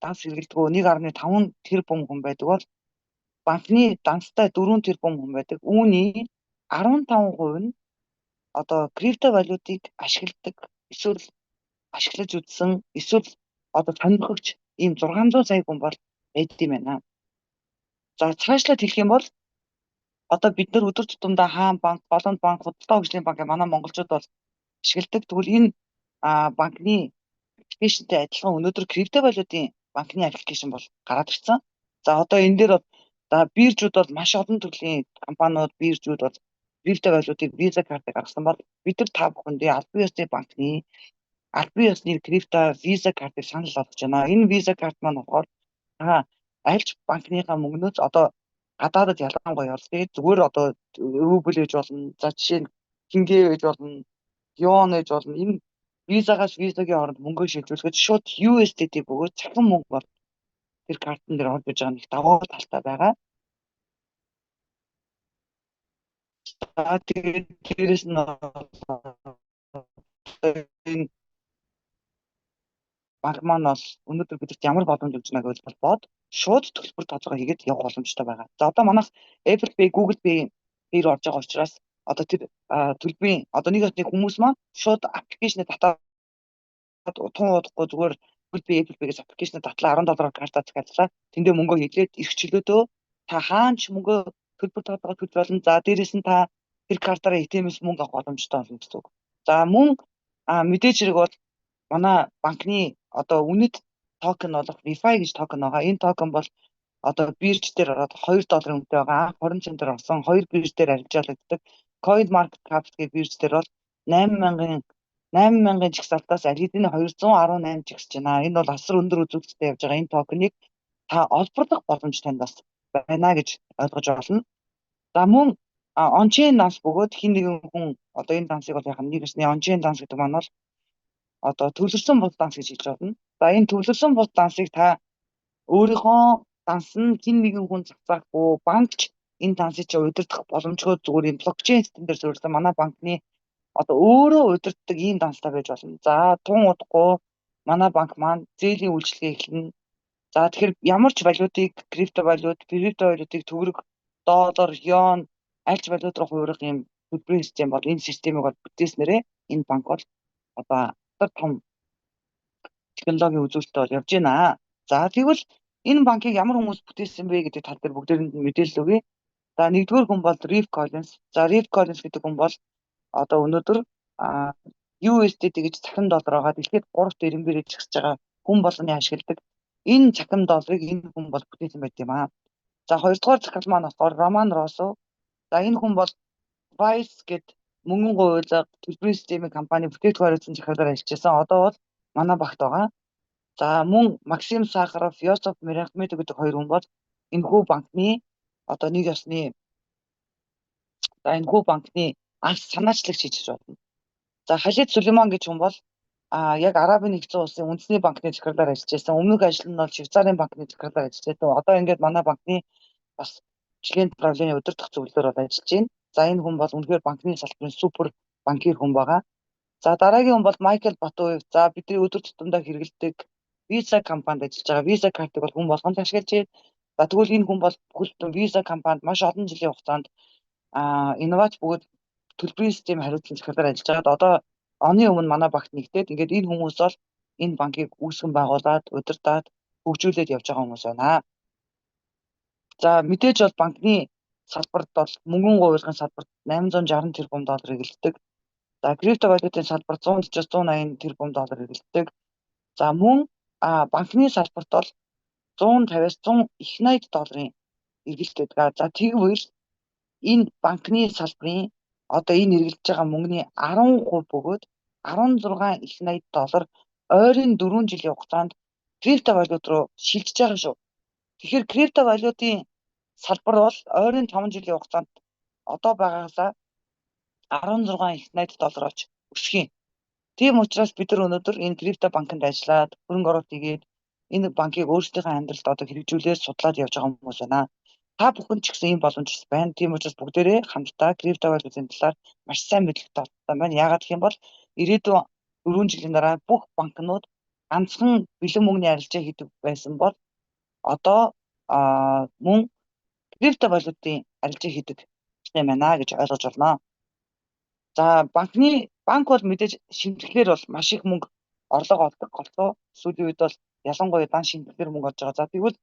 Данс хэрэглэдэг 1.5 тэрбум хүн байдаг бол банкны данстай 4 тэрбум хүн байдаг. Үүний 15% нь одоо криптовалютыг ашигладаг, эсвэл ашиглаж үзсэн, эсвэл одоо сонирхогч ийм 600 сая хүн бол байдаг юм байна. За, цаашлаад хэлэх юм бол одоо бид нар өдөр тутамдаа Хаан банк, Голланд банк, Худалдаа хөгжлийн банк манай монголчууд бол ашигладаг. Тэгвэл энэ банкны application тэй адилхан өнөөдөр криптовалютын банкны application бол гараад ирсэн. За, одоо энэ дээр бол за биржүүд бол маш олон төрлийн компаниуд, биржүүд бол криптовалютыг Visa картыг гаргасан бол бид нар та бүхэндээ албан ёсны банкны албан ёсны крипто Visa картыг санал болгож байна. Энэ Visa карт маань болохоор та аль ч банкныхаа мөнгнөөс одоо гадаадад ялангуяа бол тэгээд зүгээр одоо рубль гэж болно. За, жишээ нь тэнгэ гэж болно, юан гэж болно. Энэ Visa-гаас Visa-гийн хооронд мөнгө шилжүүлэхэд шууд USDT бөгөөд цахим мөнгө бол тэр картн дээр орж иж байгаа нэг давуу талтай байгаа. За, тэгээд дээрэс нь энэ банк маань бол өнөөдөр бидэрт ямар боломж өгч байна гэвэл бод шууд төлбөр тооцоогоо хийгээд явах боломжтой байгаа. За, одоо манайх Apple Pay, Google Pay дээр орж байгаа учраас одоо тэр төлбөрийн одоо нэг нэг хүмүүс маань шууд application ээ татаад тун удахгүй зүгээр Google Pay, Apple Pay-гээс application ээ татлаа, 10 доллараар картаа захиаллаа. Тэндээ мөнгө хийлээд эрх чөлөөтөө та хаана ч мөнгө төлбөр тооцоогоо төлж болно. За, дээрэс нь та тэр картаараа ATM-ээс мөнгө авах боломжтой болно гэсэн үг. За, мөн мэдээж хэрэг бол манай банкны одоо үнэт токен болох WeFi гэж токен байгаа. Энэ токен бол одоо бирж дээр ороод 2 долларын үнэтэй байгаа. Анх 20 центээр орсон, 2 бирж дээр арилжаалагддаг. Coin Market Cap гэх бирж дээр бол 8000 жагсаалтаас аль хэдийн 218 жагсаж байна. Энэ бол асар өндөр үзүүлэлттэй явж байгаа. Энэ токеныг та олборлох боломж танд бас байна гэж ойлгож байна. За, мөн on-chain данс бөгөөд хэн нэгэн хүн одоо энэ дансыг бол яг нэг гэсний on-chain данс гэдэг маань бол одоо төвлөрсөн бус данс гэж хэлж байна. За, энэ төвлөрсөн бус дансыг та өөрийнхөө данс нь хэн нэгэн хүн зохицохгүй, банкч энэ дансыг чи удирдах боломжгүй, зүгээр юм блокчейн систем дээр суурилсан манай банкны одоо өөрөө удирддаг ийм данстай байж болно. За, тун удахгүй манай банк маань зээлийн үйлчилгээ эхэлнэ. За, тэгэхээр ямар ч валютыг, криптовалют, криптовалютыг төгрөг, доллар, юан аль ч валют руу хувирах ийм төлбөрийн систем бол энэ системийг бол бүтээснээрээ энэ банк бол одоо асар том технологийн үзүүлэлттэй бол явж байна. За, тэгвэл энэ банкыг ямар хүмүүс бүтээсэн бэ гэдэг тал дээр бүгдээрэнд нь мэдээлэл өгье. За, нэгдүгээр хүн бол Rip Collins. За, Rip Collins гэдэг хүн бол одоо өнөөдөр USDT гэж цахим доллар байгаа. Дэлхийд 3 дэрэмбэрээ жагсаж байгаа, хүн болгоны ашигладаг. Энэ цахим долларыг энэ хүн бол бүтээсэн байт юм аа. За, хоёрдугаар захирал маань болохоор Роман Росо. За, энэ хүн бол Wise гэд мөнгөн гуйлга төлбөрийн системийн компани бүтээгдэхүүн хариуцсан захирлаар ажиллаж байсан. Одоо бол манай багт байгаа. За, мөн Максим Сахаров, Йосеф Мирахметов гэдэг хоёр хүн бол энэхүү банкны одоо нэг ёсны за энэхүү банкны анх санаачлагч хийж болно. За, Халид Сулейман гэж хүн бол яг Арабын нэгдсэн улсын үндэсний банкны захирлаар ажиллаж байсан. Өмнөх ажил нь бол Швейцарын банкны захирлаар ажиллаж байсан. Одоо ингээд манай банкны бас член правлений удирдах зөвлөлөөр бол ажиллаж байна. За, энэ хүн бол үнэхээр банкны салбарын супер банкир хүн байгаа. За, дараагийн хүн бол Майкл Батуев. За, бидний өдөр тутамдаа хэрэглэдэг Visa компанид ажиллаж байгаа. Visa картыг бол хүн болгон ашиглаж байна. За, тэгвэл энэ хүн бол бүхэл Visa компанид маш олон жилийн хугацаанд инновац бөгөөд төлбөрийн систем хариуцсан захирлаар ажиллаж байгаад одоо оны өмнө манай багт нэгдээд ингээд энэ хүмүүс бол энэ банкыг үүсгэн байгуулад, удирдаад, хөгжүүлээд явж байгаа хүмүүс байна. За, мэдээж бол банкны салбарт бол мөнгөн гуйлгын салбарт 860 тэрбум доллар эргэлддэг. За, криптовалютын салбарт 140-аас 180 тэрбум доллар эргэлддэг. За, мөн банкны салбарт бол 150-аас 100 их 80 долларын эргэлт байдаг. За, тэгвэл энэ банкны салбарын одоо энэ эргэлдэж байгаа мөнгөний 10% бөгөөд 16 их 80 доллар ойрын 4 жилийн хугацаанд криптовалют руу шилжиж байгаа шүү. Тэгэхээр криптовалютын салбар бол ойрын 5 жилийн хугацаанд одоо байгаагаасаа 16 их 80 доллар болж өсөх юм. Тийм учраас бид нар өнөөдөр энэ крипто банкнд ажиллаад, хөрөнгө оруулалт хийгээд, энэ банкыг өөрсдийнхөө амьдралд одоо хэрэгжүүлээд, судлаад явж байгаа хүмүүс байна. Та бүхэн ч гэсэн ийм боломж байна. Тийм учраас бүгдээрээ хамтдаа криптовалютын талаар маш сайн мэдлэгтэй болсон байна. Яагаад гэх юм бол ирээдүйн 4 жилийн дараа бүх банкнууд Ганцхан бэлэн мөнгөний арилжаа хийдэг байсан бол одоо мөн криптовалютын арилжаа хийдэг юм байна гэж ойлгож байна. За, банк бол мэдээж шимтгэлээр бол маш их мөнгө орлого олдог голцоо. Сүүлийн үед бол ялангуяа дан шимтгэлээр мөнгө олж байгаа. За, тэгвэл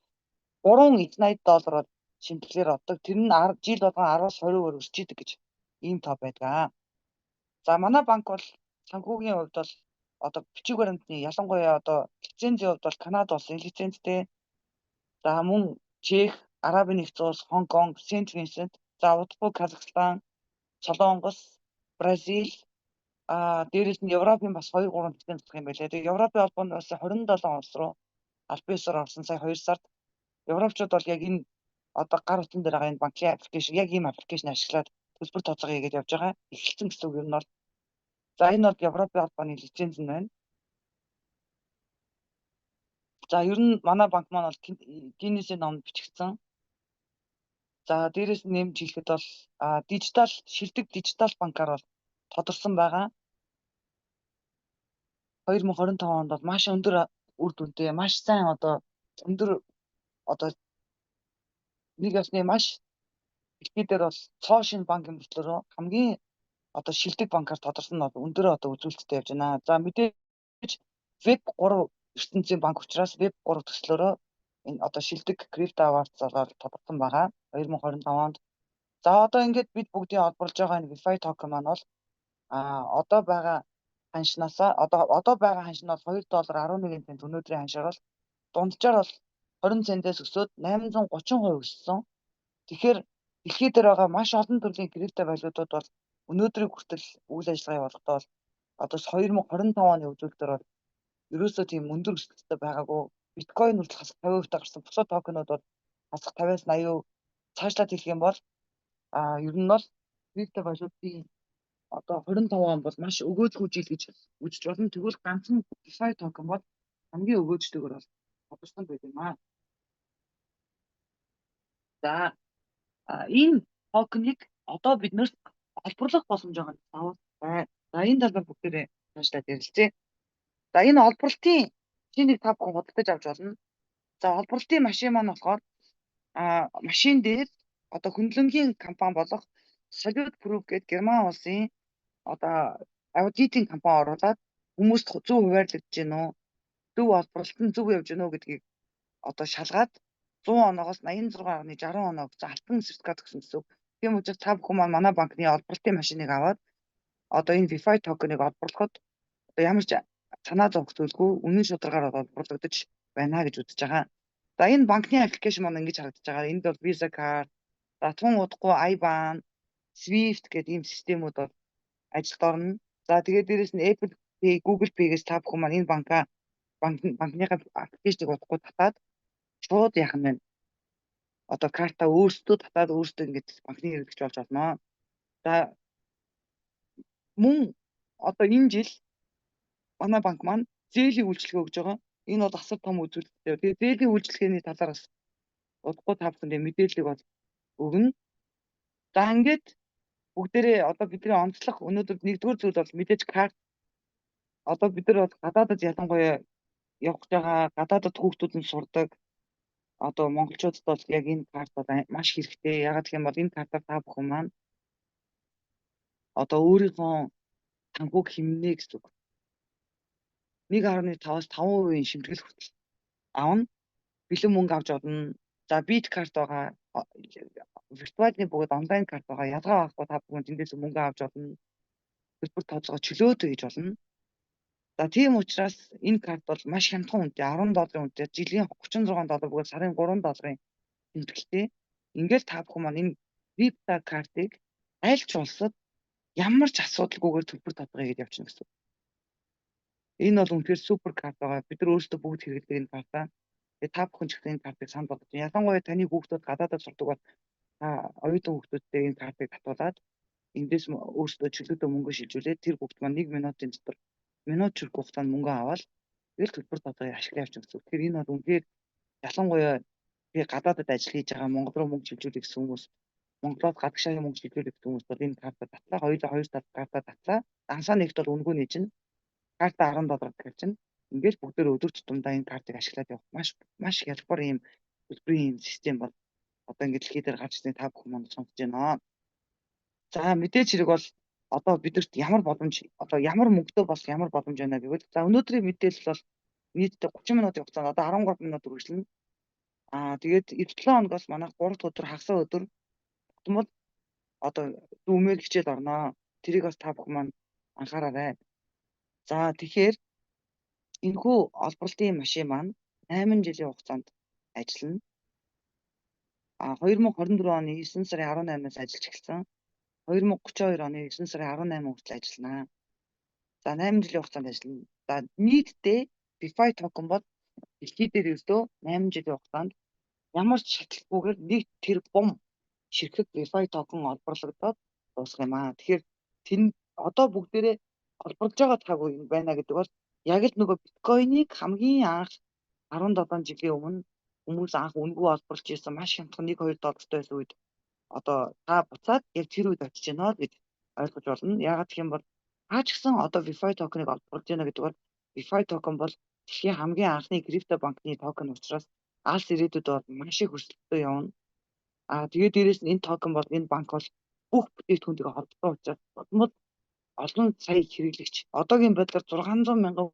3.80 доллар бол шимтгэлээр олдог. Тэр нь жил болгон 10-аас 20% өсч идэг гэж ийм тоо байдаг. За, манай банк бол санхүүгийн хувьд бол одоо бичиг баримтны, ялангуяа одоо лицензийн хувьд бол Канада улсын лицензтэй. За, мөн Чех, Арабын Нэгдсэн Улс, Хонконг, Сент Винсент, за удахгүй Казахстан, Солонгос, Бразил, дээрээс нь Европын бас 2 3 лиценз авах юм байлээ. Тэгээ Европын холбооны улсын 27 улс руу албан ёсоор орсон сая 2 сард. Европчууд бол яг энэ одоо гар утсан дээр байгаа энэ банкны application, яг ийм application ашиглаад төлбөр тооцоогоо хийгээд явж байгаа. Эхэлсэн гэсэн үг юм нь бол. За, энэ бол Европын холбооны лиценз нь байна. За, ер нь манай банк маань бол Гиннесийн номонд бичигдсэн. За, дээрээс нь нэмж хэлэхэд бол дижитал шилдэг дижитал банкар бол тодорсон байгаа. 2025 онд бол маш өндөр үр дүнтэй, маш сайн одоо өндөр одоо нэг ёсны маш дэлхий дээр бол цоо шинэ банк мөртлөөрөө хамгийн одоо шилдэг банкар тодорсон нь бол өндөр одоо үзүүлэлттэй явж байна. За, мэдээж веб 3 ертөнцийн банк учраас веб 3 төслөөрөө энэ одоо шилдэг крипто awards-аар тодорсон байгаа 2025 онд. За, одоо ингээд бид бүгдийн олборлож байгаа энэ WeFi токен маань бол одоо байгаа ханшнаасаа одоо байгаа ханш нь бол 2 доллар 11 цент, өнөөдрийн ханшаар бол дунджаар бол 20 центээс өсөөд 830% өссөн. Тэгэхээр дэлхий дээр байгаа маш олон төрлийн крипто валютууд бол өнөөдрийг хүртэл үйл ажиллагаа явуулахдаа бол одоо 2025 оны үзүүлэлтээр бол ерөөсөө тийм өндөр өсөлттэй байгаагүй. Биткойн хүртэл хасах 50% гарсан. Бусад токенууд бол хасах 50-аас 80%. Цаашлаад хэлэх юм бол ер нь бол крипто валютын одоо 25 он бол маш өгөөжгүй жил гэж үзэж болно. Тэгвэл ганцхан DeFi токен бол хамгийн өгөөжтэйгээр бол тодорсон байт юм аа. За, энэ токеныг одоо бид нарт олборлох боломж байгаа нь байна. За, энэ талаар бүгдээрээ цаашлаад ярилцъя. За, энэ олборлтын машиныг та бүхэн худалдаж авч болно. За, олборлтын машин маань болохоор машин дээр одоо хөндлөнгийн компани болох Solid Proof гэдэг Герман улсын одоо аудитын компани оруулаад хүмүүст зөв хуваарлагдаж гэнэ үү, зөв олборлолт нь зөв явж гэнэ үү гэдгийг одоо шалгаад 100 оноогоос 86.60 оноо гэсэн алтан сертификат өгсөн гэсэн үг. Тийм учраас та бүхэн маань манай банкны олборлтын машиныг аваад одоо энэ WeFi токеныг олборлоход одоо ямар ч санаа зовох зүйлгүй, үнэн шударгаар олборлогдож байна гэж үзэж байгаа. За, энэ банкны application маань ингэж харагдаж байгаа. Энд бол Visa card, за тун удахгүй IBAN, SWIFT гэдэг ийм системүүд бол ажилд орно. За, тэгээд дээрээс нь Apple Pay, Google Pay-гээс та бүхэн маань энэ банкныхаа application ийг удахгүй татаад шууд яах нь вэ? Одоо карта өөрсдөө татаад өөрсдөө ингэж банкны хэрэглэгч болж болно. За, мөн одоо энэ жил манай банк маань зээлийн үйлчилгээ өгж байгаа. Энэ бол асар том үзүүлэлттэй. Тэгээ зээлийн үйлчилгээний талаар бас удахгүй та бүхэндээ мэдээллийг бол өгнө. За, ингээд бүгдээрээ одоо бидний онцлох өнөөдөр нэгдүгээр зүйл бол мэдээж карт. Одоо бид нар бол гадаадад ялангуяа явах гэж байгаа, гадаадад хүүхдүүд нь сурдаг. Одоо монголчуудад бол яг энэ карт бол маш хэрэгтэй. Яагаад гэх юм бол энэ картаар та бүхэн маань одоо өөрийнхөө санхүүг хэмнэ гэсэн үг. 1.5-аас 5% шимтгэл хүртэл авна. Бэлэн мөнгө авч одно. За, бит карт байгаа. Виртуалны бөгөөд онлайн карт байгаа. Ялгаа авахгүй та бүхэн тэндээс мөнгө авч одно. Төлбөр тооцоогоо чөлөөтэй хийж болно. За, тийм учраас энэ карт бол маш хямдхан үнэтэй, 10 долларын үнэтэй, жилийн 36 доллар бөгөөд сарын 3 долларын тэмдэглэлтэй. Ингээл та бүхэн маань энэ крипто картыг аль ч улсад ямар ч асуудалгүйгээр төлбөр татгаа хийгээд явчихна гэсэн. Энэ бол үнэхээр супер карт байгаа. Бид нар өөрсдөө бүгд хэрэглэдэг энэ картаа. Тэгээ та бүхэн ч гэсэн энэ картыг санал болгож байна. Ялангуяа таны хүүхдүүд гадаадад сурдаг бол та оюутан хүүхдүүдтэй энэ картыг татуулаад эндээс өөрсдөө чөлөөтэй мөнгө шилжүүлээд тэр хүүхд маань 1 минутын дотор, минут чирэх хугацаанд мөнгө аваад тэгэл төлбөр татгаа ашиглаа явчих гэсэн. Тэгэхээр энэ бол үнэхээр ялангуяа би гадаадад ажил хийж байгаа, Монгол руу мөнгө шилжүүлэх гэсэн хүмүүс, Монголоос гадагшаа мөнгө шилжүүлэх гэсэн хүмүүс бол энэ картаа татлаа. Хоёулаа хоёр тал картаа татлаа. Дансаа нэгт бол үнэгүй нээж нь. Карта 10 доллар гэхэл чинь Ингээл бүгдээр өдөр тутамдаа энэ картыг ашиглаад явах маш маш хялбар ийм төлбөрийн ийм систем бол одоо ингээд дэлхий дээр гарч ирсэн, та бүхэн маань сонсож байна. За, мэдээж хэрэг бол одоо бидэрт ямар боломж, одоо ямар мөнгөтэй болох ямар боломж байна гэвэл, за, өнөөдрийн мэдээлэл бол нийтдээ 30 минутын хугацаанд одоо 13 минут үргэлжлэнэ. Аа, тэгээд 7 хоногоос манайх 3 дахь өдөр, хагас өдөр тутмал одоо Zoom-ээр хичээл орноо. Тэрийг бас та бүхэн маань анхаараарай. За, тэгэхээр энэхүү олборлолтын машин маань 8 жилийн хугацаанд ажиллана. А 2024 оны 9 сарын 18-наас ажиллаж эхэлсэн. 2032 оны 9 сарын 18 хүртэл ажиллана. За, 8 жилийн хугацаанд ажиллана. За, нийтдээ DeFi токен бол дэлхий дээр ердөө 8 жилийн хугацаанд ямар ч шатлалгүйгээр 1 тэрбум ширхэг DeFi токен олборлогдоод дуусах юм аа. Тэгэхээр тэн одоо бүгдээрээ олборлож байгаа цаг үе байна гэдэг бол яг л нөгөө биткойныг хамгийн анх 17 жилийн өмнө хүмүүс анх үнэгүй олборлож ирсэн, маш хямдхан 1 2 доллартай байсан үед одоо та буцаад яг тэр үед очиж байна гэж ойлгож болно. Яагаад гэх юм бол хаа ч гэсэн одоо WeFi токеныг олборлож байна гэдэг бол WeFi токен бол дэлхийн хамгийн анхны крипто банкны токен учраас алс ирээдүйд бол маш их өрсөлдөлтөй явна. Аа, тэгээд дээрэс нь энэ токен бол, энэ банк бол бүх бүтээгдэхүүнтэйгээ холбоотой учраас тутмал олон сая хэрэглэгч, одоогийн байдлаар 600 мянган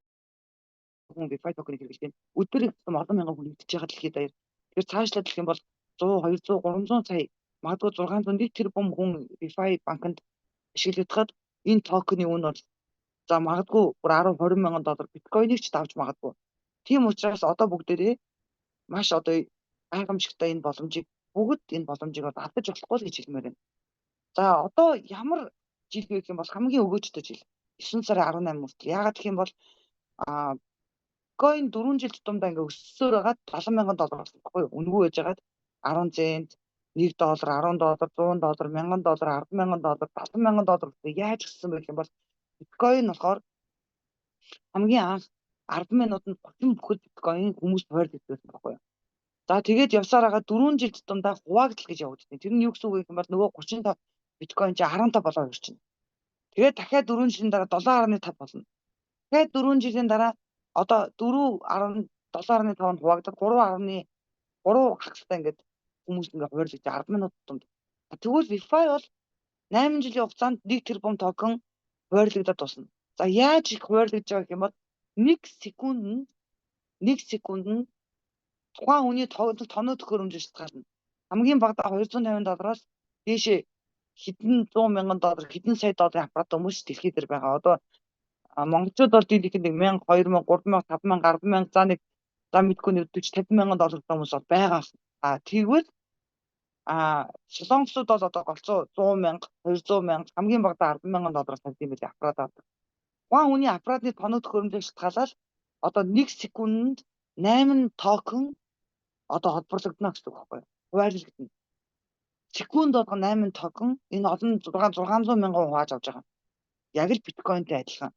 хүн WeFi токеныг хэрэглэж байна. Өдөр тутам олон мянган хүн нэгдэж байгаа дэлхийд даяар. Тэгэхээр цаашлаад гэх юм бол 100, 200, 300 сая, магадгүй 601 тэрбум хүн WeFi банкнд ашиглагдахад энэ токены үн бол, за, магадгүй бүр 10 20 мянган доллар, биткойныг ч давж магадгүй. Тийм учраас одоо бүгдээрээ маш одоо гайхамшигтай энэ боломжийг, бүгд энэ боломжийг бол алдаж болохгүй л гэж хэлмээр байна. За, одоо ямар жил вэ гэх юм бол хамгийн өгөөжтэй жил. 9 сарын 18 хүртэл. Яагаад гэх юм бол биткойн 4 жил тутамдаа ингээ өссөөр байгаад 70 мянган доллар болсон байхгүй юу? Үнэгүй байж байгаад 10 цент, 1 доллар, 10 доллар, 100 доллар, 1000 доллар, 10,000 доллар, 70 мянган доллар хүртэл яаж өссөн бэ гэх юм бол биткойн болохоор хамгийн анх 10 минутанд 30 бүхэл биткойн хүмүүс хойрлогдсон байсан байхгүй юу? За, тэгээд явсаар байгаа 4 жил тутамдаа хуваагдал гэж явагддаг. Тэр нь юу гэсэн үг вэ гэх юм бол нөгөө 35 биткойн чи 15 болоо ирчихнэ. Тэгээд дахиад 4 жилийн дараа 7.5 болно. Дахиад 4 жилийн дараа одоо 4.7.5 нь хуваагдаад 3.3 хагастай ингээд хүмүүс ингээд хуваарлаж 10 минут тутамд. Тэгвэл WeFi бол 8 жилийн хугацаанд 1 тэрбум токен хуваарлагдаад дуусна. За, яаж их хуваарлагдж байгаа гэх юм бол 1 секундэнд, 1 секундэнд тухайн хүний тоног төхөөрөмжөөр шалтгаална. Хамгийн багадаа 250 доллароос дээшээ хэдэн зуун мянган доллар, хэдэн сая долларын аппарат хүмүүс дэлхий дээр байгаа. Одоо монголчууд бол дийлэнх нэг 1000, 2000, 3000, 5000, 10,000, за, нэг, за, мэдгүй, нэг 40 50 мянган доллартай хүмүүс бол байгаа. А тэгвэл солонгосууд бол одоо голцоо 100 мянга, 200 мянга, хамгийн багадаа 10 мянган доллараас тавьд юм билээ аппарат авдаг. Тухайн хүний аппаратны тоног төхөөрөмжөөр шалтгаалаад одоо 1 секундэнд 8 токен одоо холборлогдно гэсэн үг байхгүй юу? Хуваарлагдана. Секунд болгон 8 токен, энэ олон 6 600 мянган хувааж авч байгаа. Яг л биткойнтой адилхан.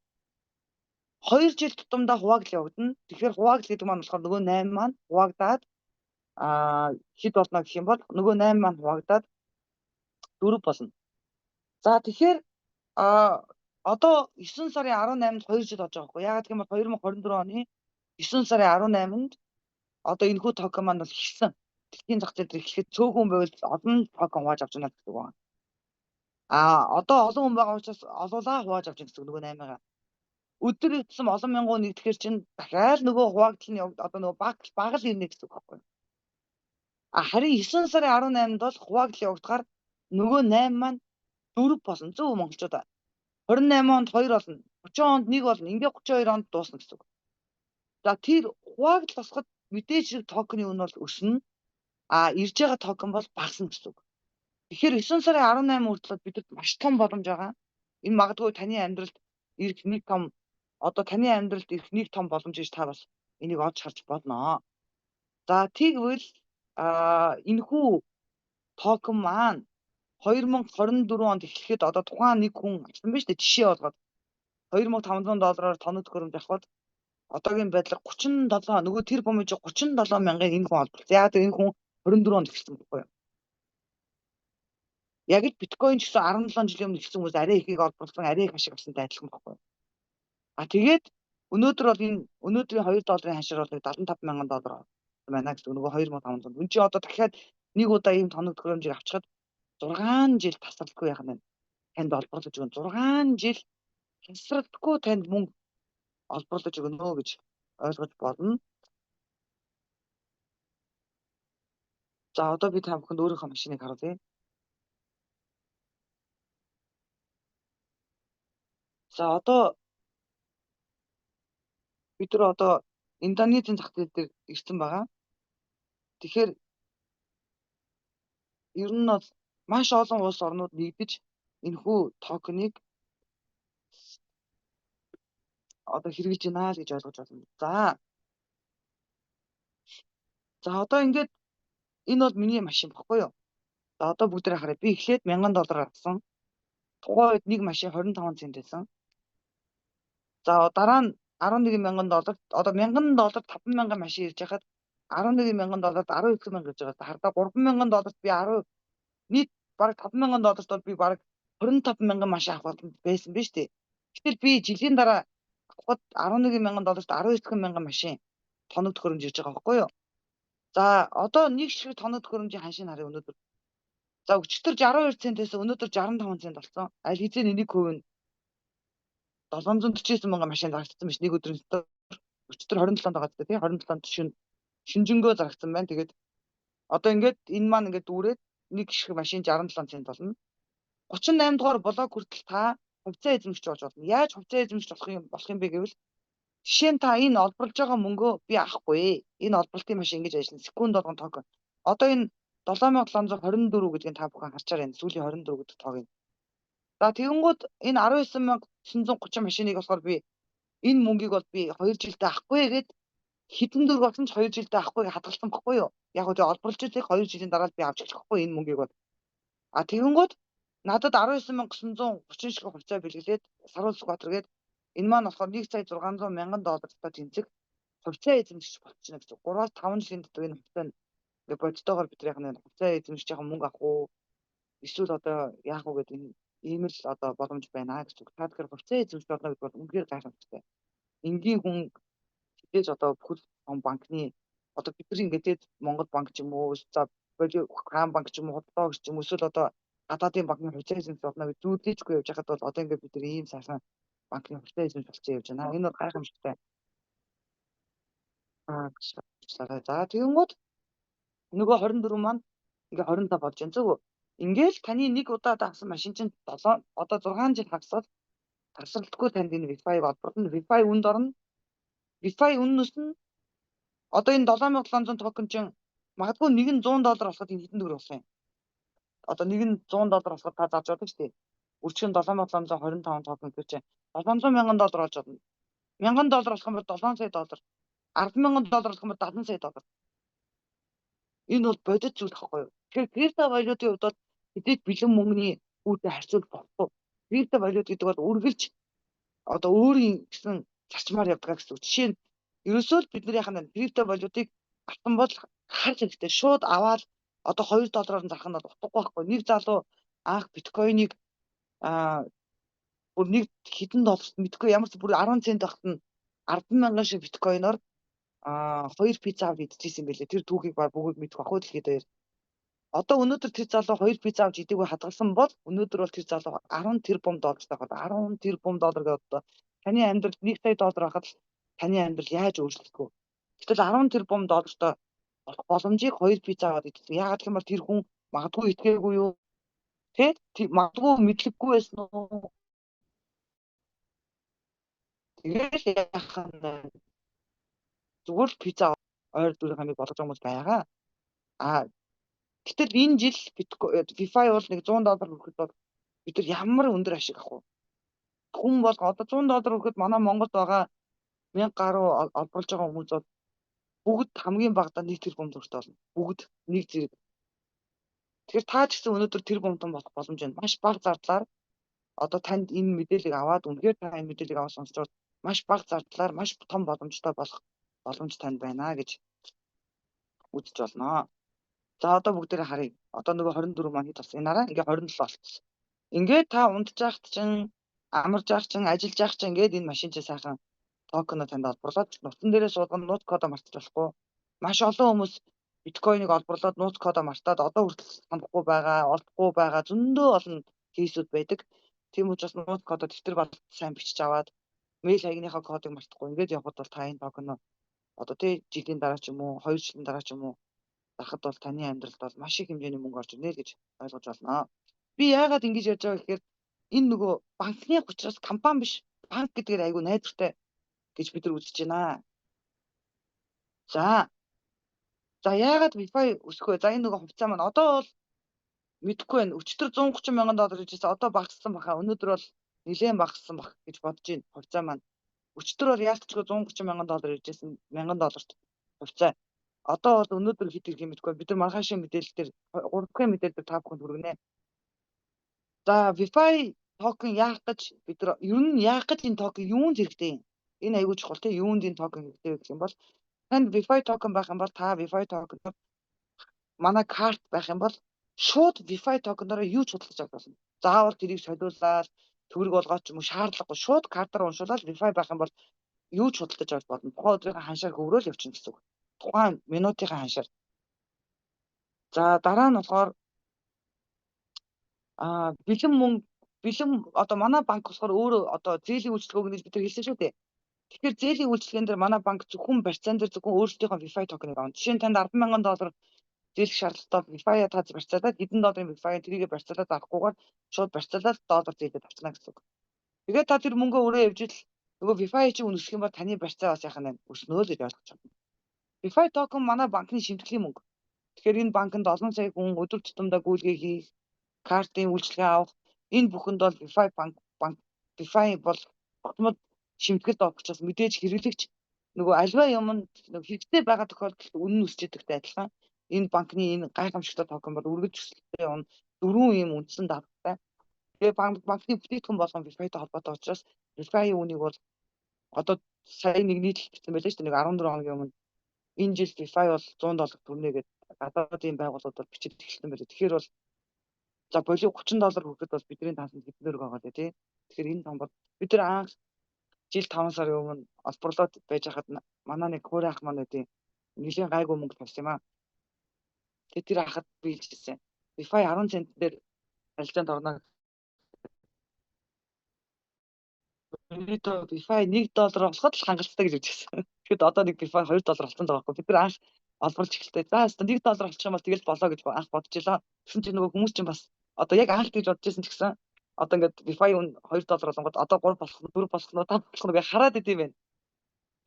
2 жил тутамдаа хуваагдал явагдана. Тэгэхээр хуваагдал гэдэг маань болохоор нөгөө 8 маань хуваагдаад хэд болно гэх юм бол нөгөө 8 маань хуваагдаад 4 болно. За, тэгэхээр одоо 9 сарын 18-нд 2 жил болж байгаа байхгүй. Яагаад гэх юм бол 2024 оны 9 сарын 18-нд одоо энэхүү токен маань бол эхэлсэн. Дэлхийн зах зээл дээр эхлэхэд цөөхөн байвал олон токен хувааж авч байна гэдэг байна. А одоо олон хүн байгаа учраас олуулаа хувааж авч гэсэн нөгөө 8-ыг. Өдөр тутам олон мянган нэгдэхээр чинь дахиад нөгөө хуваагдал нь одоо нөгөө баг баг л ирнэ гэсэн үг байхгүй. А харин 9 сарын 18-нд бол хуваагдал явагдахаар нөгөө 8 маань 4 болно. Зөв, монголчуудаа. 28 онд 2 болно. 30 онд 1 болно. Ингээ 32 онд дуусна гэсэн үг. За, тэр хуваагдал босоход мэдээж хэрэг токены үн бол өснө. А ирж байгаа токен бол багасна гэсэн үг. Тэгэхээр 9 сарын 18 хүртэл бидэнд маш том боломж байгаа. Энэ магадгүй таны амьдралд ирэх нэг том, одоо таны амьдралд ирэх нэг том боломж гэж та бас энийг олж харж болно. За, тэгвэл энэхүү токен маань 2024 онд эхлэхэд одоо тухайн нэг хүн авсан байна шүү дээ, жишээ болгоод 2500 доллараар тоног төхөөрөмж авахад одоогийн байдлаар 37, нөгөө тэр бомж 37 мянган энэ хүн олборлоо. Яг энэ хүн 24 онд эхэлсэн байхгүй юу? Яг л биткойн ч гэсэн 17 жилийн өмнө эхэлсэн хүмүүс арай ихийг олборлсон, арай их ашиг авсантай адилхан байхгүй юу? А тэгээд Өнөөдөр бол энэ өнөөдрийн 2 долларын ханшир бол 75 мянган доллар байна гэсэн нөгөө 2500. Энд чи одоо дахиад нэг удаа ийм тоног төхөөрөмжийг авчихад 6 жил тасралтгүй яах нь танд олборлож өгнө. 6 жил тасралтгүй танд мөнгө олборлож өгнө гэж ойлгож болно. За одоо би та бүхэнд өөрийнхөө машиныг харуулъя. За одоо бид нар одоо Индонезийн зах зээл дээр ирсэн байгаа. Тэгэхээр ер нь бол маш олон улс орнууд нэгдэж энэхүү токеныг одоо хэрэгжиж байна л гэж ойлгож байна. За одоо ингээд энэ бол миний машин баггүй юу? За одоо бүгдээ харъя. Би эхлээд 1000 доллар авсан. Тухайн үед нэг машин 25 цент байсан. За дараа нь 11 мянган доллар, одоо 1000 доллар 5000 машин ирж байхад 11 мянган долларт 19 мянга гэж байгаа. Хардаа 3 мянган долларт би 10 нийт бараг 5 мянган долларт бол би бараг 25 мянган машин авах байсан биз дээ. Гэтэл би жилийн дараа авахад 11 мянган долларт 19 мянган машин тоног төхөөрөмж ирж байгаа байхгүй юу? За одоо нэг шиг тоног төхөөрөмжийн ханшийг харъя өнөөдөр. За өчигдөр 62 центээс өнөөдөр 65 цент болсон. Аль хэзээ 1% нь 749 мянган машин зарагдсан биш нэг өдрийн дотор. Өчигдөр 27-нд байгаа зү тий 27-нд шүнжэнгөө зарагдсан байна. Тэгээд одоо ингээд энэ маань ингээд дүүрээд нэг шиг машин 67 цент болно. 38 дугаар блок хүртэл та хувьцаа эзэмшигч болж болно. Яаж хувьцаа эзэмшигч болох юм бэ гэвэл жишээ нь та энэ олборлож байгаа мөнгөө би авахгүй. Энэ олборлтын машин ингэж ажиллана. Секунд болгон токен. Одоо энэ 7724 гэдгийг та бүхэн харчаар байна. Сүүлийн 24 гэдэг тоог нь. За тэгэнгүүт энэ 19930 машиныг болохоор би энэ мөнгийг бол би 2 жилдээ авахгүй гээд хэдэн төгрөг болсон ч 2 жилдээ авахгүй гэж хадгалсан байхгүй юу? Яг үгүй олборлж үзэх 2 жилийн дараа би авч эхлэх байхгүй энэ мөнгийг бол. А тэгэнгүүт надад 19930 шиг хувьцаа бэлгэлээд Саруул Сүхбаатар гээд энэ маань болохоор 1 сая 600 мянган доллартай тэнцэх хувьцаа эзэмшигч болчихно гэсэн. 3-5 жилийн дотор энэ хувьцаа нь ингээ бодтойгоор бид нар яг хувьцаа эзэмшиж байгаа мөнгө авах уу? Эсвэл одоо яах вэ гэдэг энэ ийм л одоо боломж байна гэсэн үг. Та тэгэхээр хувьцаа эзэмшиж болно гэдэг бол үнэхээр гайхамшигтай. Энгийн хүн тэгээж одоо бүхэл том банкны одоо бид нар ингээд Монгол банк ч юм уу, за хаан банк ч юм уу, худалдаа ч юм уу, эсвэл одоо гадаадын банкны хувьцаа эзэмшиж болно гэж зүйрлэжгүй явж байхад бол одоо ингээд бид нар ийм сайхан банкны хувьцаа эзэмшиж болчихсон явж байна. Энэ бол гайхамшигтай. За тэгэнгүүт нөгөө 24 маань ингээ 25 болж байна зөв үү? Ингээл таны нэг удаа авсан машин чинь 7 одоо 6 жил хагасаад тасралтгүй танд энэ Wi-Fi-г олборлоно. Wi-Fi үнд орно. Wi-Fi үннээс нь одоо энэ 7700 токен чинь магадгүй нэг нь 100 доллар болоход энэ хэдэн төгрөг болох юм? Одоо нэг нь 100 доллар болоход та зарж байдаг шүү дээ. Үржих нь 7725 токен гэхэр чинь 700 мянган доллар болж болно. 1000 доллар болох юм бол 7 сая доллар. 10 мянган доллар болох юм бол 70 сая доллар. Энэ бол бодит зүйл байхгүй юу? Тэгэхээр криптовалютын хувьд бол хэдий бэлэн мөнгөний үүтэй харьцуулах болохгүй. Криптовалют гэдэг бол үргэлж одоо өөрийн гэсэн зарчмаар явдаг гэсэн үг. Жишээ нь ерөөсөө л бид нар яхаа криптовалютыг авсан бол харж хэрэгтэй. Шууд аваад одоо 2 доллараар нь зарах нь бол утгагүй байхгүй. Нэг залуу анх биткойныг бүр нэг хэдэн долларт мэдгүй ямар ч бүр 10 цент багт нь 10 мянган шиг биткойноор 2 пицца авч идчихсэн юм билээ. Тэр түүхийг баг бүгд мэдэх бах уу дэлхийд даяар. Одоо өнөөдөр тэр залуу 2 пицца авч идээгүй хадгалсан бол өнөөдөр бол тэр залуу 10 тэрбум доллартай байна. 10 тэрбум доллар гэдэг одоо таны амьдрал 1 сая доллар байхад таны амьдрал яаж өөрчлөгдөх вэ? Гэтэл 10 тэрбум доллартай болох боломжийг 2 пицца аваад идсэн. Яагаад гэх юм бол тэр хүн магадгүй итгээгүй юу? Тэ? Магадгүй мэдлэггүй байсан уу? Тэгэл яах нь зүгээр л пицца ойр дүүрийн хамыг болгож байгаа хүмүүс байгаа. А гэтэл энэ жил FIFA бол нэг 100 доллар хүрэхэд бол бид нар ямар өндөр ашиг авах вэ? Хүн бол одоо 100 доллар хүрэхэд манай Монголд байгаа 1000 гаруй олборлож байгаа хүмүүс бол бүгд хамгийн багадаа 1 тэрбум төгрөгтэй болно. Бүгд нэг зэрэг. Тэгэхээр та ч гэсэн өнөөдөр тэрбумтан болох боломж байна. Маш бага зардлаар одоо танд энэ мэдээллийг аваад үнэхээр та энэ мэдээллийг аваад сонсч бол маш бага зардлаар маш том боломжтой болох боломж танд байна гэж үзэж болно. За одоо бүгдээрээ харъя. Одоо нөгөө 24 маань хэд болсон? Энэ хараа ингээ 27 болчихсон. Ингээд та унтж байхад чинь, амарж байхад чинь, ажиллаж байхад чинь ингээд энэ машин чинь сайхан Токеноо танд олборлоод нууцан дээрээ суулгана, нууц кодоо мартаж болохгүй. Маш олон хүмүүс биткойныг олборлоод нууц кодоо мартаад одоо хүртэл санахгүй байгаа, олдохгүй байгаа зөндөө олон case үүд байдаг. Тийм учраас нууц кодоо дэвтэр бол сайн бичиж аваад, мэйл хаягныхаа кодыг мартахгүй ингээд явхад бол та энэ токеноо одоо тий жилийн дараа ч юм уу, 2 жилийн дараа ч юм уу зарахад бол таны амьдралд бол маш их хэмжээний мөнгө орж ирнэ гэж ойлгож байна. Би яагаад ингэж ярьж байгаа гэхээр энэ нөгөө банкны учраас компани биш, банк гэдгээр айгүй найдвартай гэж бид нар үзэж байна. За, яагаад WeFi өсөх вэ? За, энэ нөгөө хувьцаа маань одоо бол мэдэхгүй байна. Өчигдөр 130 мянган доллар гэжсэн. Одоо багассан баха. Өнөөдөр бол нэлээд багассан бах гэж бодож байна. Хувьцаа маань. Өчигдөр бол яалтчгүй 130 мянган доллар иржсэн, 1000 долларт хувьцаа. Одоо бол өнөөдөр хэд ирэх юм мэдэхгүй. Бид нар маргаашийн мэдээлэл дээр, 3 дахь мэдээлэл дээр та бүхэнд хүргэнэ. За, WeFi токен яах гэж, бид нар ер нь яах гэж, энэ токен юунд хэрэгтэй юм? Энэ аягүй чухал тийм, юунд энэ токен хэрэгтэй гэх юм бол танд WeFi токен байх юм бол, та WeFi токен манай карт байх юм бол шууд WeFi токенороо юу ч худалдаж авах болно. Заавал тэрийг солиулаад төгрөг болгоод ч юм уу шаардлагагүй. Шууд картаар уншуулаад WeFi байх юм бол юу ч худалдаж авах болно. Тухайн өдрийнхөө ханшаар хөврөөл явчихна гэсэн үг. Тухайн минутынхаа ханшаар. За, дараа нь болохоор бэлэн мөнгө, бэлэн одоо манай банк болохоор өөрөө одоо зээлийн үйлчилгээ өгнө гэж бид нар хэлсэн шүү дээ. Тэгэхээр зээлийн үйлчилгээн дээр манай банк зөвхөн барьцаан дээр зөвхөн өөрсдийнхөө WeFi токеныг авна. Жишээ нь, танд 10,000 доллар зээлэх шаардлагатай, WeFi-а та барьцаалаад, хэдэн долларын WeFi тэрийгэ барьцаалаад зарахгүйгээр шууд барьцаалаад доллар зээлээд авчна гэсэн үг. Тэгээд та тэр мөнгөө өрөө явж ил нөгөө WeFi чинь үнэсэх юм бол таны барьцаа бас яхаа нэ өснө л гэж ойлгож байна. WeFi токен манай банкны шимтгэлийн мөнгө. Тэгэхээр энэ банкнд олон сая хүн өдөр тутамдаа гүйлгээ хийх, картын үйлчилгээ авах, энэ бүхэнд бол WeFi банк WeFi бол тогтмол шимтгэлд орох учраас мэдээж хэрэглэгч нөгөө альва юм нөгөө хэрэгтэй байгаа тохиолдолд үнэ нь өсч идэгтэй адилхан энэ банкны энэ гайхамшигтай токен бол үргэлж өсөлттэй явна. Дөрвөн ийм үндсэн даатгатай. Тэгээ банкны бүтээгдэхүүн болгон WeFi-тай холбоотой учраас WeFi үнийг бол одоо сая нэг нийтлэл бичсэн байлаа шүү дээ. Нэг 14 хоногийн өмнө энэ жил WeFi бол 100 доллар хүрнэ гэдэг гадаадын байгууллагууд бол бичиж эхэлсэн байлаа. Тэгэхээр бол за болио 30 доллар хүрэхэд бол бидний таасанд хэдэн төгрөг байгаа лээ тий. Тэгэхээр энэ том бол бид нар анх жил 5 сарын өмнө олборлоод байж хахад манай нэг хөөр ах маань үгүй нэлийн гайгүй мөнгө тавьсан юм аа. Тэгээ тэр ахад би хэлжсэн. WeFi 10 цент дээр арилжаанд орно. Ерөнхийдөө WeFi 1 доллар болоход л хангалттай гэж үзсэн. Тэгэхэд одоо нэг WeFi 2 доллар болсон л байгаа байхгүй. Бид нар анх олборлж эхэлтэй. За, өстө 1 доллар болчих юм бол тэгэл болоо гэж анх бодож илаа. Тэгсэн чинь нөгөө хүмүүс чинь бас одоо яг анх гэж бодож байсан ч гэсэн одоо ингээд WeFi үн 2 доллар болонгод одоо 3 болох нь, 4 болох нь, 5 болох нь гэж хараад идэм байх.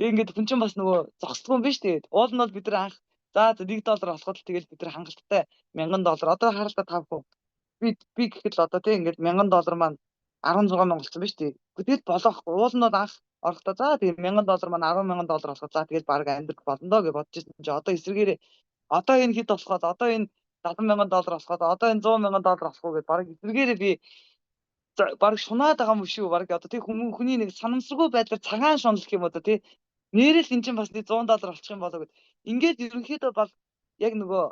Тэгээ ингээд хүн чинь бас нөгөө зогсдгүй юм биш тэгээд. Уул нь бол бид нар анх за 1 доллар болоход л тэгэл бид нар хангалттай 1000 доллар одоо харалтаа 5 хүн. Би гэхэд л одоо тийм ингээд 1000 доллар маань 16 мянга болсон биз дээ. Тэгэл болохгүй. Уул нь бол анх орохдоо за тэгээ 1000 доллар маань 10 мянган доллар болоход за тэгэл баг амьдрах болно доо гэж бодож ирсэн чинь одоо эсрэгээрээ одоо энэ хэд болоход, одоо энэ 70 мянган доллар болоход, одоо энэ 100 мянган доллар болох уу гэд баг эсрэгээрээ би баг шунаад байгаа юм шүү. Баг одоо тий хүний нэг санамсаргүй байдлаар цагаан шунал гэх юм одоо тий нэрэл эн чинь бас 100 доллар болчих юм болоо гэд. Ингээд ерөнхийдөө бол яг нөгөө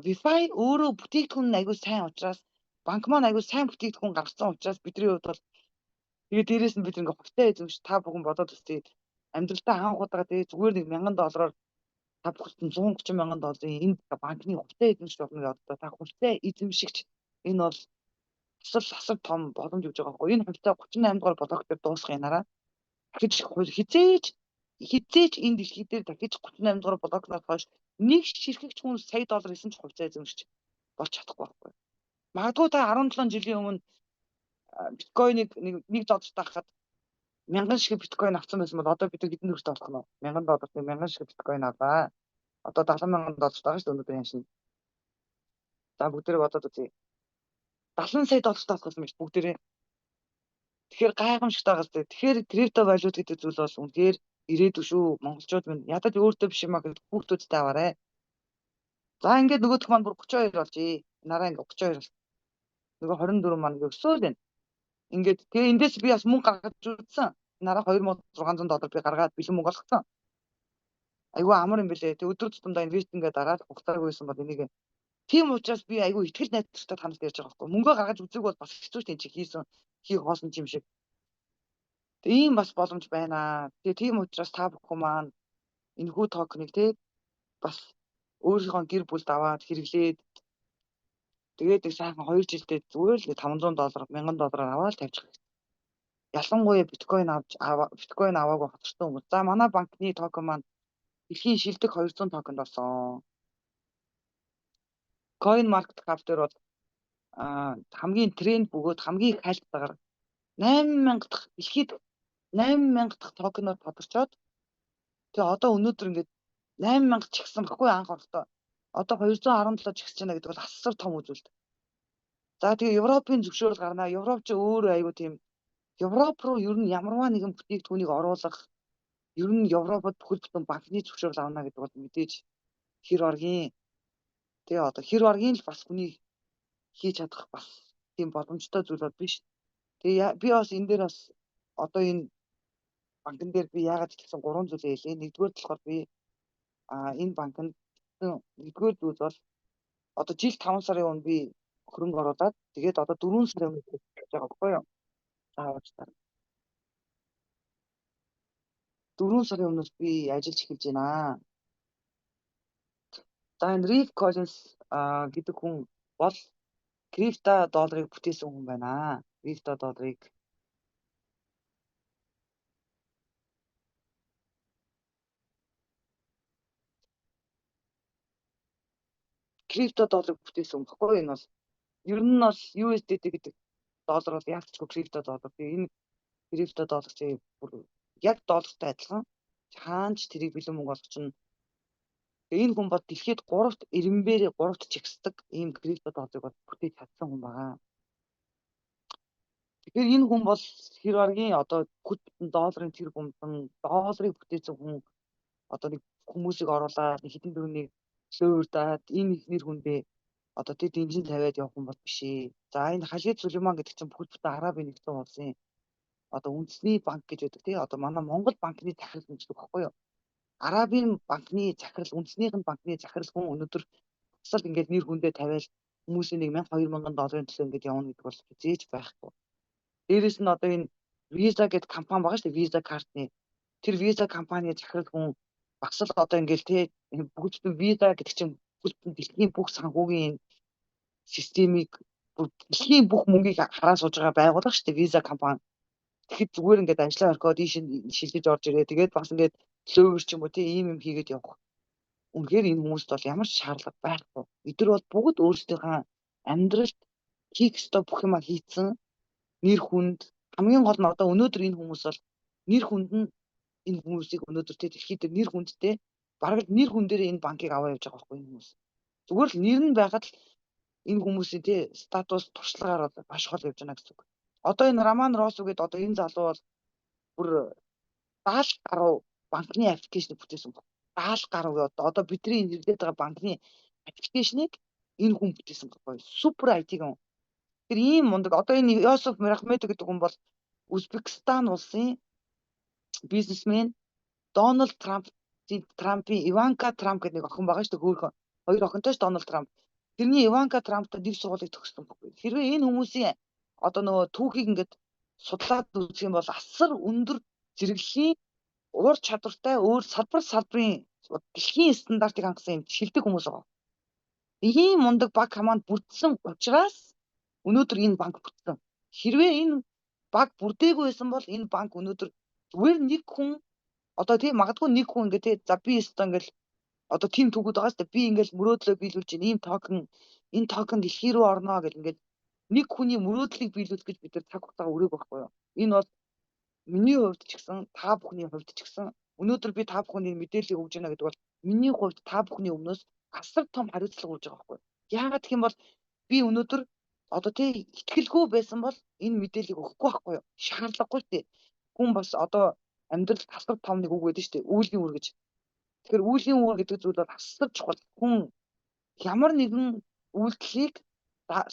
WeFi өөрөө бүтээгдэхүүн нь аягүй сайн учраас, банк маань аягүй сайн бүтээгдэхүүн гаргацсан учраас бидний хувьд бол тэгээ дээрэс нь бид ингээ хувьтай эзэмш, та бүхэн бодоод үзтээ, амьдралдаа анх удаага тэгээ зүгээр нэг 1000 доллараар та бүхэн 130 мянган долларын энэ банкны хувьтай эзэмших болно гэдэг, одоо та хувьтай эзэмшигч, энэ бол асар том боломж өгж байгаа байхгүй. Энэ хувьцаа 38 дугаар блок дээр дуусах юм араа. Дахиж хизээж хизээж энэ дэлхий дээр дахиж 38 дугаар блокноос хойш нэг ширхэгч хүн сая доллар хийсэн ч хувьцаа эзэмшиж болж чадахгүй байхгүй. Магадгүй та 17 жилийн өмнө биткойныг 1 долларт авахад мянган шиг биткойн авсан байсан бол одоо бид хэдэн төгрөгтэй болох нь вэ? 1000 долларт мянган шиг биткойн авлаа. Одоо 70 мянган долларт байгаа шүү дээ өнөөдөр юм шиг. За, бүгдээрээ бодоод үзье. 70 сая долларт авах гэсэн мэт бүгдээрээ. Тэгэхээр гайхамшигтай байгаа зү. Тэгэхээр криптовалют гэдэг зүйл бол үнэхээр ирээдүй шүү. Монголчууд минь, ядаж өөртөө биш юм а гэд хүүхдүүдтэй аваарэ. За, ингээд нөгөөх маань бүр 32 болжээ. Нараа ингээд 32 бол. Нөгөө 24 маань ингээд өсөөл байна. Ингээд тэгээ эндээс би бас мөнгө гаргаж үзсэн. Нараа 2600 доллар би гаргаад бэлэн мөнгө олгоцсон. Айгүй амар юм бэлээ. Тэг өдөр тутамдаа инвестингээ дараад хугацаагүй байсан бол энийг. Тийм учраас би айгүй итгэл найдвартай танад ярьж байгаа байхгүй. Мөнгө гаргаж үзег бол бас хэцүү шүү дээ, чи хийсэн хийх хоосон юм шиг. Ийм бас боломж байна. Тэгээ тийм учраас та бүхэн маань энэхүү токеныг те бас өөрийнхөө гэр бүлд аваад хэрэглээд, тэгээд нэг сайхан 2 жилдээ зүгээр л $500, $1000 аваад тавьчих. Ялангуяа биткойн авч, биткойн аваагүй хоцорсон хүмүүс. За, манай банкны токен маань дэлхийн шилдэг 200 токенд орсон. Coin Market Cap дээр бол хамгийн тренд бөгөөд хамгийн их хайлттайгаар 8000 дахь, дэлхийд 8000 дахь токеноор тодорчоод, тэгээ одоо өнөөдөр ингээд 8000 ч ихсэн баггүй анх орохдоо. Одоо 217 ч ихсэж байна гэдэг бол асар том үзүүлэлт. За, тэгээ Европын зөвшөөрөл гарнаа. Европ ч өөрөө айгүй тийм, Европ руу ер нь ямарваа нэгэн бүтээгдэхүүнийг оруулах, ер нь Европод бүхэл бүтэн банкны зөвшөөрөл авна гэдэг бол мэдээж хэр оргийн, тэгээ одоо хэр оргийн л бас хүний хийж чадах бас тийм боломжтой зүйл бол биш. Тэгээ би бас энэ дээр бас одоо энэ банкн дээр би яагаад итгэсэн гурван зүйлээ хэлье. Нэгдүгээр болохоор би энэ банкнд нэгдүгээр зүйл бол одоо жил 5 сарын өмнө би хөрөнгө оруулаад, тэгээд одоо 4 сарын өмнө гэж байгаа байхгүй юу? Заавал 4 сарын өмнөөс би ажиллаж эхэлж байна. За, энэ Рив Коллинс гэдэг хүн бол крипто долларыг бүтээсэн хүн байна. Крипто долларыг крипто долларыг бүтээсэн баггүй, энэ бол ер нь бол USDT гэдэг доллар бол яг ч крипто доллар. Тэгээ энэ крипто доллар чи бүр яг доллартай адилхан, хаанч тэрийг бэлэн мөнгө болгох чинь. Энэ хүн бол дэлхийд 3-т эренбээр 3-т чигсдэг ийм крипто долларыг бол бүтээж чадсан хүн байгаа. Тэгэхээр энэ хүн бол хэр баргийн одоо бүхэл бүтэн долларын тэр бумтан долларыг бүтээсэн хүн, одоо нэг хүмүүсийг оруулаад нэг хэдэн төгрөгийг лөөрдаад энэ их нэр хүндээ одоо тэд дэнжин тавиад явах хүн бол биш ээ. За, энэ Халид Сулейман гэдэг чинь бүхэл бүтэн Арабын нэгдсэн улсын одоо үндэсний банк гэж байдаг, тий. Одоо манай Монгол банкны захирал гэж үг байхгүй юу? Арабын банкны захирал, үндэснийх нь банкны захирал хүн өнөөдөр бас л ингээд нэр хүндээ тавиал хүмүүсийн нэг 1000 2000 долларын төлөө ингээд явна гэдэг бол хизээж байхгүй. Дээрээс нь одоо энэ Visa гэдэг компани байгаа шүү дээ, Visa картны. Тэр Visa компани захирал хүн бас л одоо ингээд тий бүгд Visa гэдэг чинь бүхэл бүтэн дэлхийн бүх санхүүгийн системийг, дэлхийн бүх мөнгийг хараа сууж байгаа байгууллага шүү дээ, Visa компани. Тэгэхэд зүгээр ингээд ажлаа орхиод ийш шилжиж орж ирээ. Тэгээд бас ингээд лөөвөр ч юм уу тий ийм юм хийгээд явах. Үнэхээр энэ хүмүүст бол ямар ч шаардлага байхгүй. Эдгээр бол бүгд өөрсдийнхөө амьдралд хийх ёстой бүх юмаа хийцэн, нэр хүнд, хамгийн гол нь одоо өнөөдөр энэ хүмүүс бол нэр хүнд нь, энэ хүмүүсийг өнөөдөр тий дэлхийд нэр хүндтэй, бараг л нэр хүн дээр энэ банкыг аваа явж байгаа байхгүй энэ хүмүүс. Зүгээр л нэр нь байхад л энэ хүмүүсийн тий статус туршлагаар бол маш хол явж байна гэсэн үг. Одоо энэ Роман Росу гэдэг одоо энэ залуу бол бүр 70 гаруй банкны application бүтээсэн баг. 70 гаруй одоо бидний хэрэглээд байгаа банкны application ыг энэ хүн бүтээсэн байхгүй. Супер IT гэн. Тэр ийм мундаг, одоо энэ Йосеф Мирахмедов гэдэг хүн бол Узбекистан улсын бизнесмен, Дональд Трамп, Трампын Иванка Трамп гэдэг нэг охин байгаа шүү дээ, хөөрхөн. Хоёр охинтой ш Дональд Трамп. Тэрний Иванка Трамптай нэг сургуулийг төгссөн байхгүй. Хэрвээ энэ хүмүүсийн одоо нөгөө түүхийг ингээд судлаад үзэх юм бол асар өндөр зэрэглэлийн уур чадвартай, өөр салбар салбарын дэлхийн стандартыг хангасан юм шилдэг хүмүүс байгаа. Ийм мундаг баг команд бүрдсэн учраас өнөөдөр энэ банк бүтсэн. Хэрвээ энэ баг бүрдээгүй байсан бол энэ банк өнөөдөр зүгээр нэг хүн, одоо тийм магадгүй нэг хүн ингээд тий, за би өстө ингээд одоо тийм түүхүүд байгаа шүү дээ. Би ингээд мөрөөдлөө биелүүлж чинь ийм токен, энэ токен дэлхий рүү орно гэл ингээд нэг хүний мөрөөдлийг биелүүлэх гэж бид нар цаг хугацаагаа өрөөг байхгүй юу? Энэ бол миний хувьд ч гэсэн, та бүхний хувьд ч гэсэн, өнөөдөр би та бүхний мэдээллийг өгж байна гэдэг бол миний хувьд та бүхний өмнөөс асар том хариуцлага үүж байгаа байхгүй юу? Яагаад гэх юм бол би өнөөдөр одоо тий итгэлгүй байсан бол энэ мэдээллийг өгөхгүй байхгүй юу? Шаардлагагүй тий. Хүн бас одоо амьдрал асар том нэг үг байдаг шүү дээ. Үүлийн үр гэж. Тэгэхээр үүлийн үр гэдэг зүйл бол асар чухал. Хүн ямар нэгэн үйлдэлийг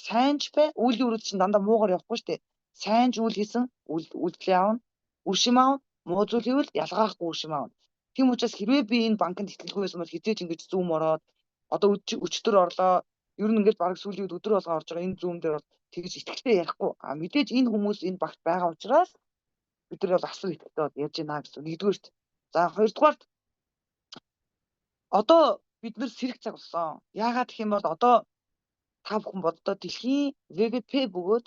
сайн ч бай, үүлийн үр чинь дандаа муугаар явахгүй шүү дээ. Сайн ч үйл хийсэн үйлдэлээ авна, үр шим авна, муу зүйл хийвэл ялгаахгүй үр шим авна. Тийм учраас хэрвээ би энэ банкнд итгэлгүй байсан бол хизээж ингэж зүүм ороод одоо өчтөр орлоо. Ер нь ингээд бараг сүүлийн үед өдөр болгон орж байгаа энэ зүүм дээр бол тэгж итгэлтэй ярихгүй. А мэдээж энэ хүмүүс энэ багт байгаа учраас Бид нар бол асар итгэвтэй бол ярьж байна гэсэн. Нэгдүгээрт. За, хоёрдугаарт одоо бид нар сэрэх цаг болсон. Яагаад гэх юм бол одоо та бүхэн боддоо, дэлхийн ВВП бөгөөд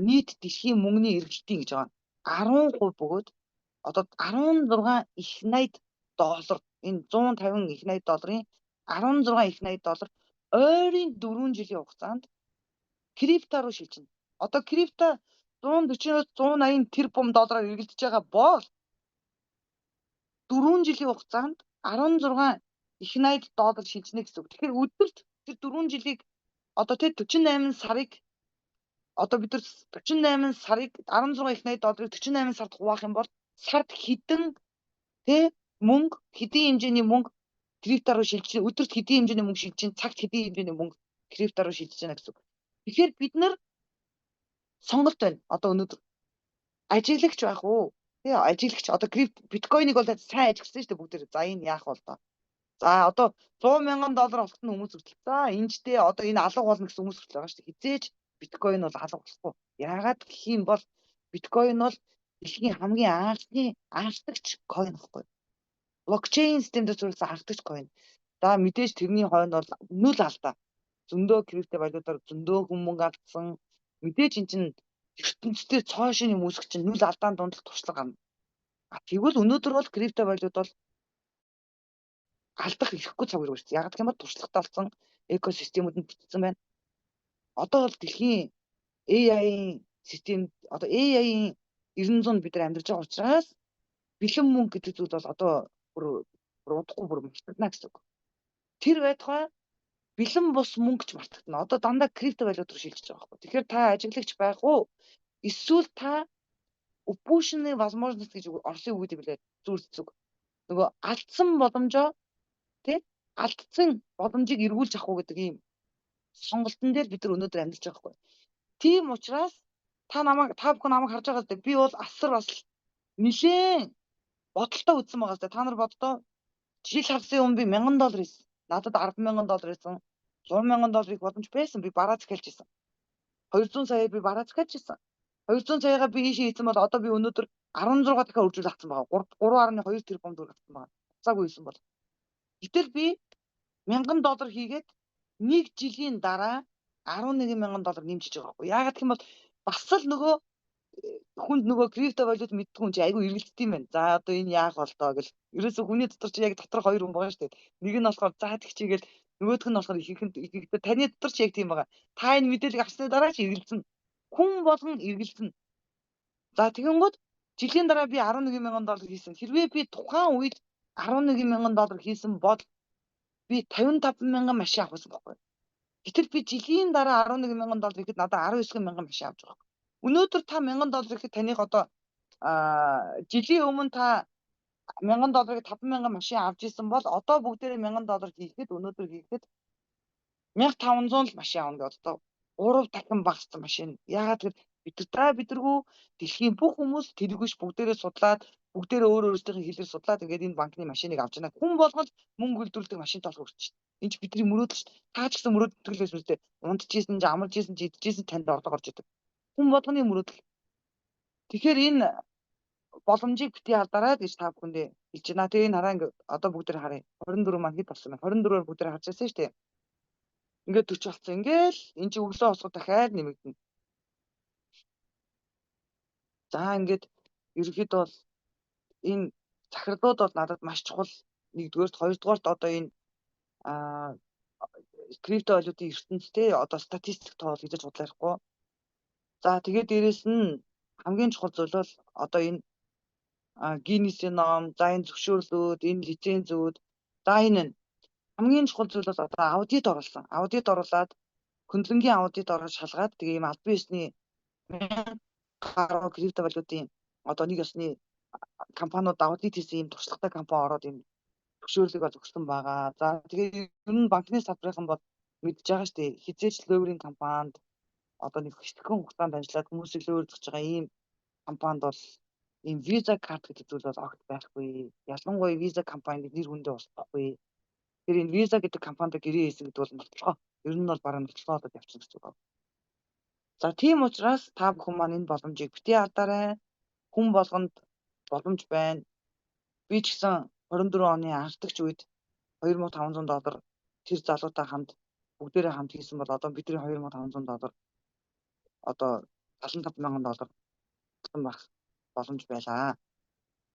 нийт дэлхийн мөнгөний эргэлтийн гэж байгаа. 10% бөгөөд одоо 16 их 80 доллар, энэ 150 их 80 долларын 16 их 80 доллар ойрын 4 жилийн хугацаанд крипто руу шилжинэ. Одоо крипто 140-оос 180 тэрбум доллараар эргэлдэж байгаа бол 4 жилийн хугацаанд 16 их 80 доллар шилжинэ гэсэн үг. Тэгэхээр өдөрт тэр 4 жилийг одоо тэр 48 сарыг, одоо бид нар 48 сарыг, 16 их 80 долларыг 48 сард хуваах юм бол сард хэдэн тэ мөнгө, хэдийн хэмжээний мөнгө крипто руу шилжиж, өдөрт хэдийн хэмжээний мөнгө шилжиж, цагт хэдийн хэмжээний мөнгө крипто руу шилжиж байна гэсэн үг. Тэгэхээр бид нар сонголт байна. Одоо өнөөдөр ажиглагч байх уу? Тэ, ажиглагч. Одоо крипто, биткойныг бол сайн ажигласан шүү дээ бүгд. За, энэ яах бол доо? За, одоо 100 мянган доллар олоход нь хүмүүс хүртэл за энэ ч одоо энэ алга болно гэсэн хүмүүс хүртэл байгаа шүү дээ. Хэзээ ч биткойн бол алга болохгүй. Яагаад гэх юм бол биткойн бол дэлхийн хамгийн анхны анхдагч coin байхгүй. Блокчейн системээр суурилсан анхдагч coin. За, мэдээж тэрний хойно бол нүл алдаа. Зөндөө крипто валютаар зөндөө хүн мөнгө алдсан. Мэдээж эн чинь ертөнцийн цоо шинэ юм үүсгэх чинь нүл алдаан дунд л туршлага гарна. А тэгвэл өнөөдөр бол крипто валют бол алдах эрхгүй цаг үе шүү дээ. Яг гэх юм бол туршлагатай болсон, экосистемүүд нь бүтцэн байна. Одоо бол дэлхийн AI-ийн систем, одоо AI-ийн 900 бид нар амьдарч байгаа учраас бэлэн мөнгө гэдэг зүйл бол одоо бүр бүр удахгүй бүр мартагдана гэсэн үг. Тэр байтугай бэлэн бус мөнгө ч мартагдана. Одоо дандаа крипто валют руу шилжиж байгаа байхгүй. Тэгэхээр та ажиглагч байх уу? Эсвэл та упущенные возможность гэж Оросын үг гэдэг билээ, зүрх зүг. Нөгөө алдсан боломжоо, тий, алдсан боломжийг эргүүлж авах уу гэдэг ийм сонголтон дээр бид нар өнөөдөр амьдарч байгаа байхгүй. Тийм учраас та намайг, та бүхэн намайг харж байгаа зү, би бол асар бас нилээн бодолтой үзсэн байгаа зү. Та нар боддоо, жил хагасын өмнө би 1000 доллар хийсэн. Надад 10,000 доллар хийсэн. 100 мянган доллар их боломж байсан. Би бараа захиалж исэн. 200 сая би бараа захиалж исэн. 200 саяга би ийшээ хийсэн бол одоо би өнөөдөр 16 дахиад үржүүл авсан байгаа. 3.2 тэрбум төгрөг авсан байгаа. Хуцаагүй байсан бол. Гэтэл би 1000 доллар хийгээд нэг жилийн дараа 11 мянган доллар нэмжиж байгаа байхгүй. Яагаад гэх юм бол бас л нөгөө хүнд, нөгөө крипто валют мэддэг хүн чи айгүй эргэлддэг юм байна. За, одоо энэ яах бол доо гэл. Ерөөсө хүний дотор чи яг дотор хоёр хүн байгаа шүү дээ. Нэг нь болохоор за тэгчийгээл, нөгөөх нь болохоор ихэнх ихэнхдээ таны дотор ч яг тийм байгаа. Та энэ мэдээллийг авсны дараа ч эргэлзэн. Хүн болгон эргэлзэн. За, тэгэнгүүт жилийн дараа би 11 мянган доллар хийсэн. Хэрвээ би тухайн үед 11 мянган доллар хийсэн бол би 55 мянган машин авах байсан байхгүй. Гэтэл би жилийн дараа 11 мянган доллар ихэд надад 19 мянган машин авч байгаа. Өнөөдөр та 1000 доллар ихэд таных одоо жилийн өмнө та 1000 долларыг 5000 машин авч исэн бол одоо бүгдээрээ 1000 доллар хийхэд, өнөөдөр хийхэд 1500 л машин авна гэдэг, одоо 3 дахин багассан машин. Яагаад гэвэл бид нар та бидэргүй дэлхийн бүх хүмүүс тэргүүш бүгдээрээ судлаад, бүгдээрээ өөр өөрсдийнхээ хэлээр судлаад, ингээд энэ банкны машиныг авч байна. Хүн болгол мөнгө үйлдвэрлэдэг машин тоолох хүрч шин. Энэ ч бидний мөрөөдөл шүү. Та ч гэсэн мөрөөддөг л байсан үстэй. Унтжсэн ч, амарч исэн ч, идчихсэн танд орлого орж идэг. Хүн болгоны мөрөөдөл. Тэгэхээр энэ боломжийг битгий алдаарай гэж та бүхэндээ хэлж байна. Тэгээ энэ хараа, ингээд одоо бүгд тэр харъя. 24 маань хэд болсон бэ? 24-оор бүгд тэр харж байсан шүү дээ. Ингээд 40 болсон. Ингээл энэ чи өглөө босгоо дахиад нэмэгдэнэ. За, ингээд ерөнхийдөө бол энэ захирлууд бол надад маш чухал. Нэгдүгээрт, хоёрдугаарт одоо энэ крипто валютын ертөнцтэй одоо статистик тоол гэж судлаа ярихгүй. За, тэгээд дээрэс нь хамгийн чухал зүйл бол одоо энэ Гиннесийн ном, за энэ зөвшөөрлүүд, энэ лицензүүд, за энэ хамгийн чухал зүйл бол одоо аудит оруулсан. Аудит оруулаад, хөндлөнгийн аудит оруулж шалгаад, тэгээ ийм албан ёсны 1000 гаруй крипто валютын одоо нэг ёсны компаниуд аудит хийсэн, ийм туршлагатай компани ороод ийм зөвшөөрлийг бол өгсөн байгаа. За, тэгээ ер нь банкны салбарын бол мэдж байгаа шүү дээ. Хэзээ ч лөөрийн компанид одоо нэг хэсэгхэн хугацаанд ажиллаад хүмүүсийг лөөрдөж байгаа ийм компанид бол ийм Visa карт гэдэг зүйл бол огт байхгүй. Ялангуяа Visa компанид нэр хүндээ устгахгүй. Тэр энэ Visa гэдэг компанид гэрээ хийсэн гэдэг бол нотлохоо. Ер нь бол бараг нотлохоо болоод явчихсан гэсэн үг. За, тийм учраас та бүхэн маань энэ боломжийг битгий алдаарай. Хүн болгонд боломж байна. Би ч гэсэн 24 оны анхдагч үед 2500 доллар тэр залуутай хамт бүгдээрээ хамт хийсэн бол одоо бидний 2500 доллар одоо 75 мянган доллар байх боломж байлаа.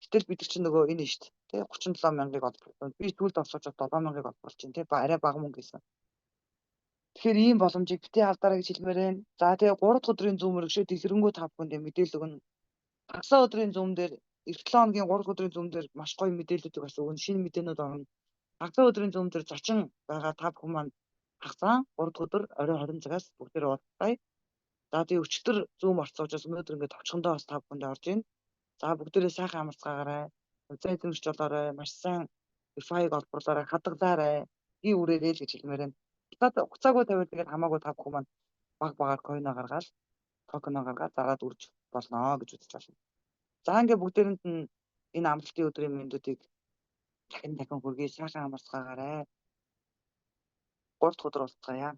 Гэтэл бид нар чинь нөгөө энэ шүү дээ. Тэ 37 мянгаыг олборлоо. Би сүүлд орсож 7 мянгаыг олборлож чинь тэ арай бага мөнгө гэсэн. Тэгэхээр ийм боломжийг битгий алдаарай гэж хэлмээр байна. За, тэгээ 3 дахь өдрийн Zoom өргөшөө дэлгэрэнгүй та бүхэндээ мэдээлэл өгнө. Хагасаа өдрийн Zoom дээр, эх 7 хоногийн 3 дахь өдрийн Zoom дээр маш гоё мэдээллүүдийг бас өгнө. Шинэ мэдээнүүд орно. Хагасаа өдрийн Zoom дээр зочин байгаа та бүхэн маань хагасаа 3 дахь өдөр орой 20 цагаас бүгдээрээ уулзъя. За, тэгээ өчигдөр Zoom орсон учраас өнөөдөр ингээд товчхондоо бас та бүхэндээ орж ийн. За, бүгдээрээ сайхан амарцгаагаарай. Хувьцаа эзэмшиж болоорой. Маш сайн DeFi-г олборлоорой, хадгалаарай. Би үрээрэй л гэж хэлмээр байна. Хугацаагүй тавиад, тэгээд хамаагүй та бүхэн маань баг багаар coin оо гаргаад, токен оо гаргаад зараад үрж болно гэж үзэж байна. За, ингээд бүгдээрэнд нь энэ амралтын өдрийн мэндүүдийг дахин дахин хүргэе. Сайхан амарцгаагаарай. 3 дахь өдөр уулзцаая.